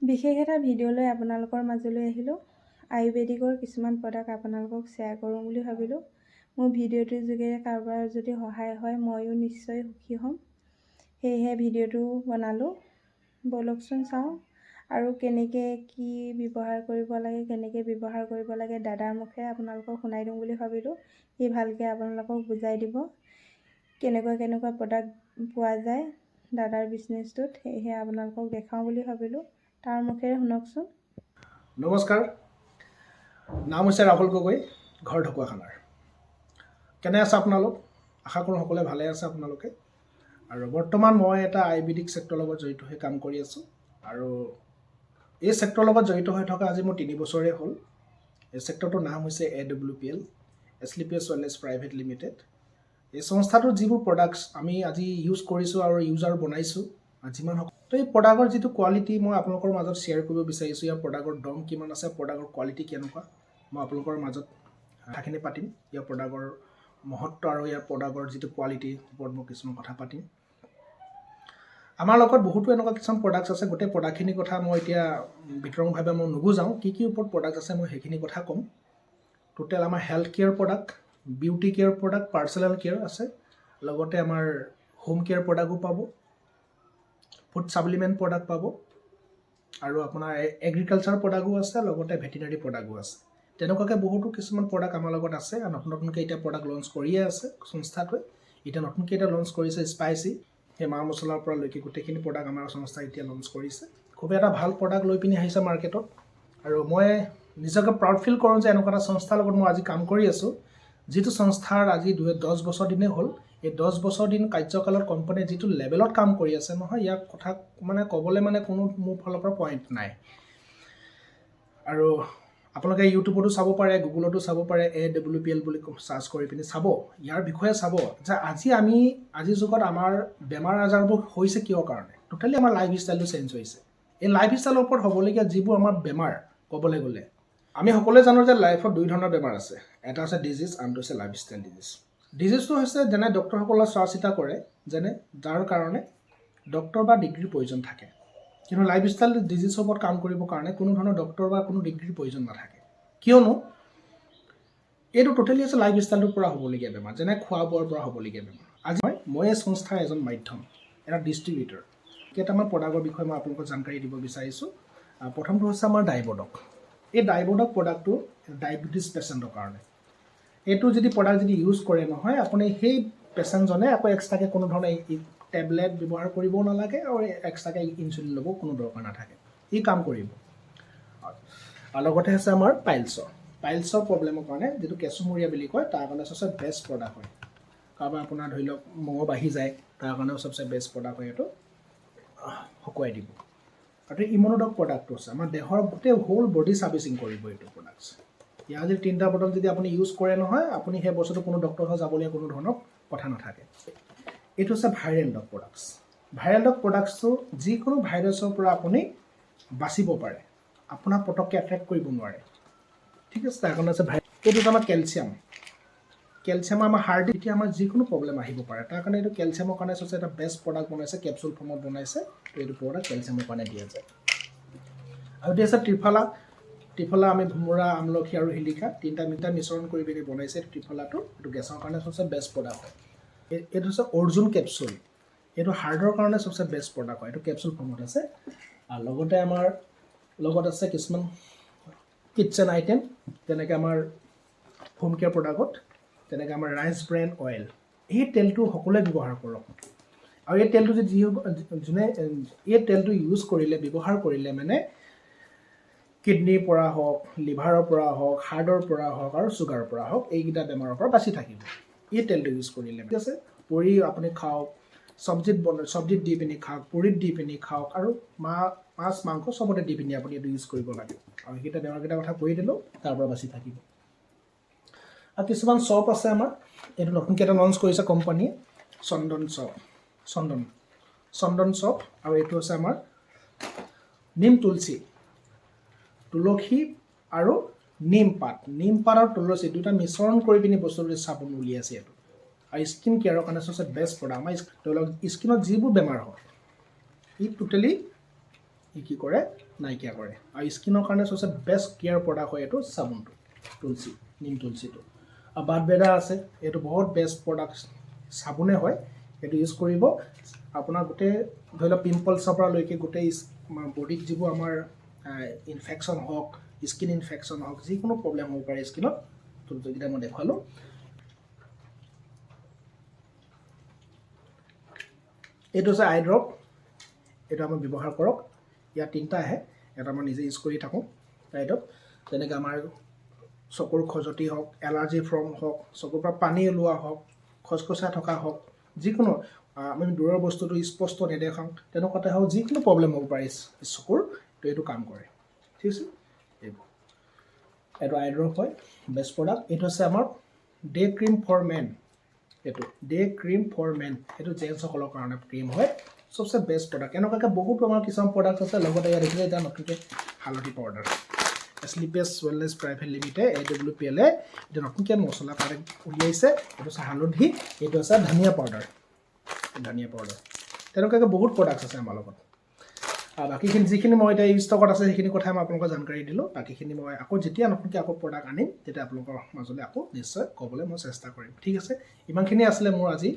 বিশেষ এটা ভিডিঅ' লৈ আপোনালোকৰ মাজলৈ আহিলোঁ। আয়ুৰ্বেদিকৰ কিছুমান প্ৰডাক্ট আপোনালোকক শ্বেয়াৰ কৰোঁ বুলি ভাবিলোঁ। মোৰ ভিডিঅ'টোৰ যোগেৰে কাৰোবাৰ যদি সহায় হয়, ময়ো নিশ্চয় সুখী হ'ম। সেয়েহে ভিডিঅ'টো বনালোঁ। ব'লকচোন চাওঁ আৰু কেনেকৈ কি ব্যৱহাৰ কৰিব লাগে, কেনেকৈ ব্যৱহাৰ কৰিব লাগে, দাদাৰ মুখেৰে আপোনালোকক শুনাই দিওঁ বুলি ভাবিলোঁ। সি ভালকৈ আপোনালোকক বুজাই দিব কেনেকুৱা কেনেকুৱা প্ৰডাক্ট পোৱা যায় দাদাৰ বিজনেছটোত। সেয়েহে আপোনালোকক দেখাওঁ বুলি ভাবিলোঁ। তাৰ মুখেৰে শুনকচোন। নমস্কাৰ, নাম হৈছে ৰাহুল গগৈ, ঘৰ ঢকুৱাখানাৰ। কেনে আছে আপোনালোক? আশা কৰোঁ সকলোৱে ভালে আছে আপোনালোকে। আৰু বৰ্তমান মই এটা আয়ুৰ্বেদিক ছেক্টৰৰ লগত জড়িত হৈ কাম কৰি আছোঁ আৰু এই ছেক্টৰৰ লগত জড়িত হৈ থকা আজি মোৰ 3 বছৰেই হ'ল। এই ছেক্টৰটোৰ নাম হৈছে A W P L, Asclepius wellness private limited. এই সংস্থাটোৰ যিবোৰ প্ৰডাক্টছ আমি আজি ইউজ কৰিছোঁ আৰু ইউজাৰ বনাইছোঁ যিমান, তো এই প্ৰডাক্টৰ যিটো কোৱালিটি মই আপোনালোকৰ মাজত শ্বেয়াৰ কৰিব বিচাৰিছোঁ। ইয়াৰ প্ৰডাক্টৰ দম কিমান আছে, প্ৰডাক্টৰ কোৱালিটি কেনেকুৱা, মই আপোনালোকৰ মাজত কথাখিনি পাতিম। ইয়াৰ প্ৰডাক্টৰ মহত্ব আৰু ইয়াৰ প্ৰডাক্টৰ যিটো কোৱালিটিৰ ওপৰত মই কিছুমান কথা পাতিম। আমাৰ লগত বহুতো এনেকুৱা কিছুমান প্ৰডাক্টছ আছে। গোটেই প্ৰডাক্টখিনিৰ কথা মই এতিয়া বিতংভাৱে মই নুবুজাওঁ। কি কি ওপৰত প্ৰডাক্ট আছে, মই সেইখিনি কথা ক'ম। টোটেল আমাৰ health care product, beauty care product, personal care আছে, লগতে আমাৰ হোম কেয়াৰ প্ৰডাক্টো পাব, ফুড ছাপ্লিমেণ্ট প্ৰডাক্ট পাব আৰু আপোনাৰ এগ্ৰিকালচাৰ প্ৰডাক্টো আছে, লগতে ভেটেনাৰী প্ৰডাক্টো আছে। তেনেকুৱাকৈ বহুতো কিছুমান প্ৰডাক্ট আমাৰ লগত আছে আৰু নতুন নতুনকৈ এতিয়া প্ৰডাক্ট লঞ্চ কৰিয়ে আছে সংস্থাটোৱে। এতিয়া নতুনকৈ এতিয়া লঞ্চ কৰিছে স্পাইচি, সেই মা মছলাৰ পৰা লৈকে গোটেইখিনি প্ৰডাক্ট আমাৰ সংস্থাই এতিয়া লঞ্চ কৰিছে। খুবেই এটা ভাল প্ৰডাক্ট লৈ পিনি আহিছে মাৰ্কেটত আৰু মই নিজকে প্ৰাউড ফিল কৰোঁ যে এনেকুৱা এটা সংস্থাৰ লগত মই আজি কাম কৰি আছোঁ, যিটো সংস্থাৰ আজি 10 বছৰ দিনেই হ'ল। এই 10 বছৰ দিন কাৰ্যকালত কোম্পানীয়ে যিটো লেভেলত কাম কৰি আছে নহয়, ইয়াক কথা মানে ক'বলৈ মানে কোনো মোৰ ফালৰ পৰা পইণ্ট নাই। আৰু আপোনালোকে ইউটিউবতো চাব পাৰে, গুগলতো চাব পাৰে, এ ডব্লিউ পি এল বুলি চাৰ্চ কৰি পিনি চাব, ইয়াৰ বিষয়ে চাব যে আজি আমি আজিৰ যুগত আমাৰ বেমাৰ আজাৰবোৰ হৈছে কিয় কাৰণে। টোটেলি আমাৰ লাইফ ষ্টাইলটো চেঞ্জ হৈছে। এই লাইফ ষ্টাইলৰ ওপৰত হ'বলগীয়া যিবোৰ আমাৰ বেমাৰ, ক'বলৈ গ'লে আমি সকলোৱে জানো যে লাইফত দুই ধৰণৰ বেমাৰ আছে। এটা হৈছে ডিজিজ, আনটো হৈছে লাইফ ষ্টাইল ডিজিজ। ডিজিজটো হৈছে যেনে ডক্টৰসকলে চোৱা চিতা কৰে, যেনে যাৰ কাৰণে ডক্টৰ বা ডিগ্ৰীৰ প্ৰয়োজন থাকে। কিন্তু লাইফ ষ্টাইল ডিজিজৰ ওপৰত কাম কৰিবৰ কাৰণে কোনো ধৰণৰ ডক্টৰ বা কোনো ডিগ্ৰীৰ প্ৰয়োজন নাথাকে। কিয়নো এইটো টোটেলি হৈছে লাইফ ষ্টাইলটোৰ পৰা হ'বলগীয়া বেমাৰ, যেনে খোৱা বোৱাৰ পৰা হ'বলগীয়া বেমাৰ। আজি মই এই সংস্থাৰ এজন মাধ্যম, এটা ডিষ্ট্ৰিবিউটৰ। কেইটামান প্ৰডাক্টৰ বিষয়ে মই আপোনালোকক জানকাৰী দিব বিচাৰিছোঁ। প্ৰথমটো হৈছে আমাৰ ডাইবডক। এই ডাইবডক প্ৰডাক্টটো ডায়েবেটিছ পেচেণ্টৰ কাৰণে। এইটো যদি প্ৰডাক্ট যদি ইউজ কৰে নহয়, আপুনি সেই পেচেণ্টজনে আকৌ এক্সট্ৰাকৈ কোনো ধৰণৰ টেবলেট ব্যৱহাৰ কৰিবও নালাগে আৰু এক্সট্ৰাকৈ ইনচুলিন ল'ব কোনো দৰকাৰ নাথাকে। ই কাম কৰিব। আৰু লগতে আছে আমাৰ পাইলছৰ প্ৰব্লেমৰ কাৰণে যিটো কেঁচুমূৰীয়া বুলি কয়, তাৰ কাৰণে চবচে বেষ্ট প্ৰডাক্ট হয়। কাৰোবাৰ আপোনাৰ ধৰি লওক মঙহ বাঢ়ি যায়, তাৰ কাৰণেও চবচে বেষ্ট প্ৰডাক্ট হয়। এইটো শুকুৱাই দিব। আৰু ইমুনোডক প্ৰডাক্টটো আছে, আমাৰ দেহৰ গোটেই হোল বডি চাৰ্ভিচিং কৰিব এইটো প্ৰডাক্টছ। ইয়াৰ যদি তিনিটা বটল যদি আপুনি ইউজ কৰে নহয়, আপুনি সেই বস্তুটো কোনো ডক্টৰৰ ওচৰত যাবলগীয়া কোনো ধৰণৰ কথা নাথাকে। এইটো হৈছে viral dog products. Viral dog প্ৰডাক্টছটো যিকোনো ভাইৰাছৰ পৰা আপুনি বাচিব পাৰে, আপোনাক পটককৈ এট্ৰেক্ট কৰিব নোৱাৰে। ঠিক আছে, তাৰ কাৰণে আছে ভাই। এইটো হৈছে আমাৰ কেলছিয়াম। কেলছিয়াম আমাৰ হাৰ্ট, এতিয়া আমাৰ যিকোনো প্ৰব্লেম আহিব পাৰে, তাৰ কাৰণে এইটো কেলছিয়ামৰ কাৰণে চবচে এটা বেষ্ট প্ৰডাক্ট বনাইছে, কেপচুল ফৰ্মত বনাইছে। তো এইটো প্ৰডাক্ট কেলছিয়ামৰ কাৰণে দিয়া যায়। আৰু এতিয়া আছে ত্ৰিফলা। ত্ৰিফলা আমি ভোমোৰা, আমলখি আৰু শিলিখা তিনিটা মিটা মিশ্ৰণ কৰি পিনি বনাইছে এইটো ত্ৰিফলাটো। এইটো গেছৰ কাৰণে চবচে বেষ্ট প্ৰডাক্ট হয়। এইটো হৈছে অৰ্জুন কেপচুল। এইটো হাৰ্টৰ কাৰণে চবচে বেষ্ট প্ৰডাক্ট হয়। এইটো কেপচুল ফৰ্মত আছে। আৰু লগতে আমাৰ লগত আছে কিছুমান কিটচেন আইটেম, যেনেকৈ আমাৰ হোম কেয়াৰ প্ৰডাক্টত যেনেকৈ আমাৰ ৰাইচ ব্ৰেন অইল। এই তেলটো সকলোৱে ব্যৱহাৰ কৰক। আৰু এই তেলটো যদি যি যোনে এই তেলটো ইউজ কৰিলে, ব্যৱহাৰ কৰিলে, মানে কিডনীৰ পৰা হওক, লিভাৰৰ পৰা হওক, হাৰ্টৰ পৰা হওক আৰু চুগাৰৰ পৰা হওক, এইকেইটা বেমাৰৰ পৰা বাচি থাকিব এই তেলটো ইউজ কৰিলে। ঠিক আছে, পুৰি আপুনি খাওক, চব্জিত বনাই চব্জিত দি পিনি খাওক, পুৰিত দি পিনি খাওক আৰু মাছ মাংস চবতে দি পিনি আপুনি এইটো ইউজ কৰিব লাগে। আৰু সেইকেইটা বেমাৰকেইটাৰ কথা কৈ দিলোঁ, তাৰ পৰা বাচি থাকিব। আৰু কিছুমান চপ আছে আমাৰ। এইটো নতুনকৈ এটা লঞ্চ কৰিছে কোম্পানীয়ে, চন্দন চপ, চন্দন চপ। আৰু এইটো হৈছে আমাৰ নিম তুলসী, তুলসী আৰু নিম পাত, নিম পাত আৰু তুলসী দুটা মিশ্ৰণ কৰি পিনি বস্তুটো চাবোন উলিয়াইছে এইটো। আৰু স্কিন কেয়াৰৰ কাৰণে চবচে বেষ্ট প্ৰডাক্ট। আমাৰ ধৰি লওক স্কিনত যিবোৰ বেমাৰ হয়, ই টোটেলি ই কি কৰে, নাইকিয়া কৰে। আৰু স্কিনৰ কাৰণে চবচে বেষ্ট কেয়াৰ প্ৰডাক্ট হয় এইটো চাবোনটো, তুলসী, নিম তুলসীটো। আৰু বাটবেদা আছে, এইটো বহুত বেষ্ট প্ৰডাক্ট চাবোনে হয়। এইটো ইউজ কৰিব, আপোনাৰ গোটেই ধৰি লওক পিম্পলছৰ পৰা লৈকে গোটেই বডিত যিবোৰ আমাৰ ইনফেকশ্যন হওক, স্কিন ইনফেকশ্যন হওক, যিকোনো প্ৰব্লেম হ'ব পাৰে স্কিনত, যিকেইটা মই দেখুৱালোঁ। এইটো হৈছে আই ড্ৰপ, এইটো আমাৰ ব্যৱহাৰ কৰক। ইয়াত তিনিটা আহে, এটা মই নিজে ইউজ কৰি থাকোঁ আই ড্ৰপ। যেনেকৈ আমাৰ চকুৰ খজুৱতি হওক, এলাৰ্জি ফৰ্ম হওক, চকুৰ পৰা পানী ওলোৱা হওক, খচখচাই থকা হওক, যিকোনো আমি দূৰৰ বস্তুটো স্পষ্ট নেদেখাওঁ তেনেকুৱাতে হওক, যিকোনো প্ৰব্লেম হ'ব পাৰে চকুৰ, তো এইটো কাম কৰে। ঠিক আছে, এইবোৰ এইটো আই ড্ৰপ হয়, বেষ্ট প্ৰডাক্ট। এইটো হৈছে আমাৰ ডে ক্ৰীম ফৰ মেন, এইটো ডে ক্ৰীম ফৰ মেন, এইটো জেণ্টছসকলৰ কাৰণে ক্ৰীম হয়, চবচে বেষ্ট প্ৰডাক্ট। এনেকুৱাকৈ বহুত আমাৰ কিছুমান প্ৰডাক্ট আছে। লগতে ইয়াত দেখিলে এতিয়া নতুনকৈ হালধি powder, Asclepius wellness private limited AWPL এ এতিয়া নতুনকৈ মছলা প্ৰডাক্ট উলিয়াইছে। এইটো হৈছে হালধি, এইটো হৈছে ধনিয়া পাউডাৰ, ধনিয়া পাউডাৰ। তেনেকুৱাকৈ বহুত প্ৰডাক্টছ আছে আমাৰ লগত। আৰু বাকীখিনি যিখিনি মই এতিয়া ষ্টকত আছে সেইখিনি কথাই মই আপোনালোকক জানকাৰী দিলোঁ। বাকীখিনি মই আকৌ যেতিয়া নতুনকৈ আকৌ প্ৰডাক্ট আনিম তেতিয়া আপোনালোকৰ মাজলৈ আকৌ নিশ্চয় ক'বলৈ মই চেষ্টা কৰিম। ঠিক আছে, ইমানখিনি আছিলে মোৰ আজি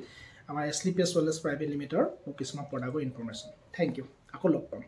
আমাৰ এছলিপিয়াছ ৱেলনেছ প্ৰাইভেট লিমিটেডৰ মোৰ কিছুমান প্ৰডাক্টৰ ইনফৰ্মেশ্যন। Thank U, আকৌ লগ পাম।